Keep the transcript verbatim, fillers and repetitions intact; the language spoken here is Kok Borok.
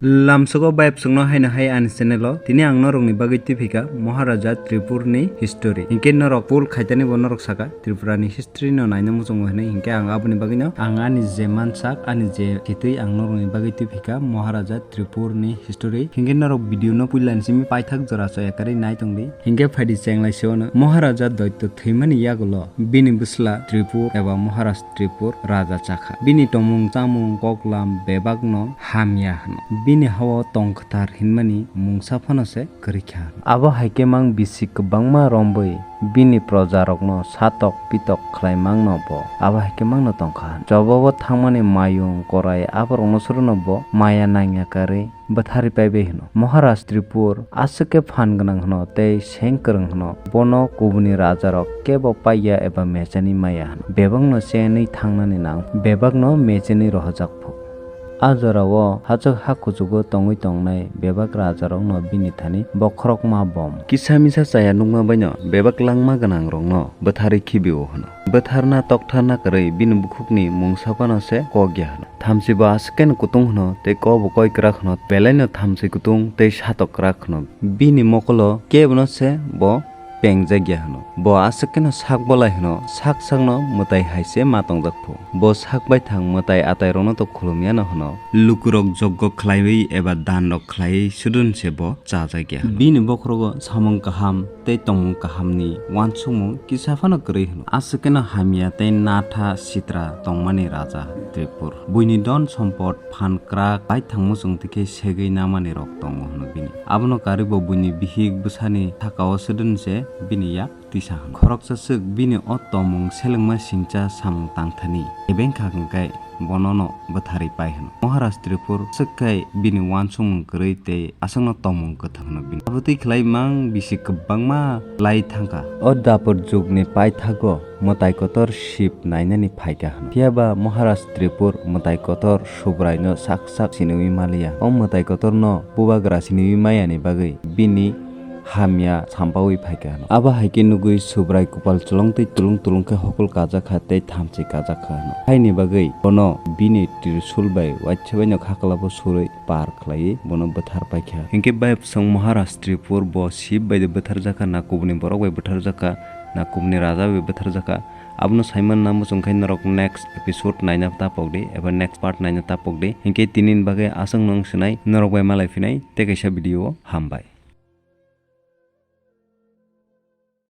Lamsogo bayapsongno haino hai ani channel o. Tini ang norokni bagwi twiphika Maharaja Tripur ni history. Hinkhe norok full khaitani bo norok saka Tripura ni history no naina muchungo hinwi. Hinkhe ang aboni bagwino ang ani je mansak, ani je kitwi ang norokni bagwi twiphika Maharaja Tripur ni history. Hinkhe norok video no puila ni simi paithak jora so ekarwi nai tongdi. Hinkhe phaidi chenglai se ono Maharaja Daitya thwimani yagulo bini bwsla Tripur eba Maharaj Tripur raja chakha. Bini tongmung chamung koklam bebakno hamya hwno. Bini hao tongkwthar hinmani mungsa phano se kwrwikha hwno. Abo hai khe mang bisi kwbangma rombwi bini projarokno satok pitok khlaimangno bo. Abo hai khe mangno tongkha hwno. Jobabo thangmani mayung korai aborokno surono bo maya nangya karwi bwtharwi paibai hwno. Maharaj Tripur aswk khe phan gwnang hwno tei seng kwrwng hwno. Bono kubuni rajarok kebo paiya eba mechani maya hwno. Bebakno chenwi thangnani nang, bebakno mechani rohorjak phu. A jorao hachwk ha kuchugo tongwi tongnai bebak rajarokno bini thani bokhorokma bom. Kisa misa chaya nukma baino bebak langma gwnangrokno bwtharwi khibio hwno. Bwtharna toktharna kwrwi bini bukhukni mungsa phano se kok ya hwno. Thamchi bo aswk khe kutung hwno tei kok bo koi kwrak hwno, belaino thamchi kutung tei satok kwrak hwno. Bini mokolo kebono se bo pengjak ya hwno. Bo aswk kheno sak bolai hwno, sak sakno mwtai hai se ma tongjak phu. Bo sak baithang mwtai atairokno to khulum yano hwno. Lukurok joggo khlaiwi eba danrok khlaiwi sudun se bo chajak ya hwno. Bini bokhorogo samung kaham tei tongmung kahamni uansukmung kisa phano kwrwi hwno. Aswk kheno hamya tei natha sitra tongmani raja Tripur. Buini don sompot phan kwrak baithang muchung twi khe segwi namani rok tongo hwno bini. Abono karwi bo buini bihik bwsani sakao sudun se bini yak tisa hwno. Khoroksa swk bini o tongmung selengma singcha samung tangthani. Ebeng kha hwnkhe bonono bwtharwi pai hwno. Maharaj Tripur swk khai bini uansukmung kwrwi tei aswkno tongmung kwthang hwno bini. Abotwi khlai mang bisi kwbangma lai thangkha. O dapur jugni paithago mwtai kotor Shiv nainani phaikha hwno. Phiyaba Maharaj Tripur mwtai kotor Subraino sak sak siniwi maliya. O mwtai kotorno bubagra siniwi mayani bagwi bini hamya sampaui phaikha hwno. Abo hai khe nugui Subrai kupal cholong tei tulung tulung khe hokol kajak kha tei thamchi kajak kha hwno. Haini bagwi bono bini trisul bai uaisa baino khaklabo surui par khlaiwi bono bwthar paikha. Hinkhe bayapsong Maharaj Tripur bo Shiv bai de bwtharjakha, na kubuni borok bai bwtharjakha, na kubuni raja bai bwtharjakha, abono saimanna muchungkhai norok next episode naina tapokdi eba next part naina tapokdi. Hinkhe tinini bagwi aswk nwng swnai, norok bai malai phinai tei kaisa video o. Hambai.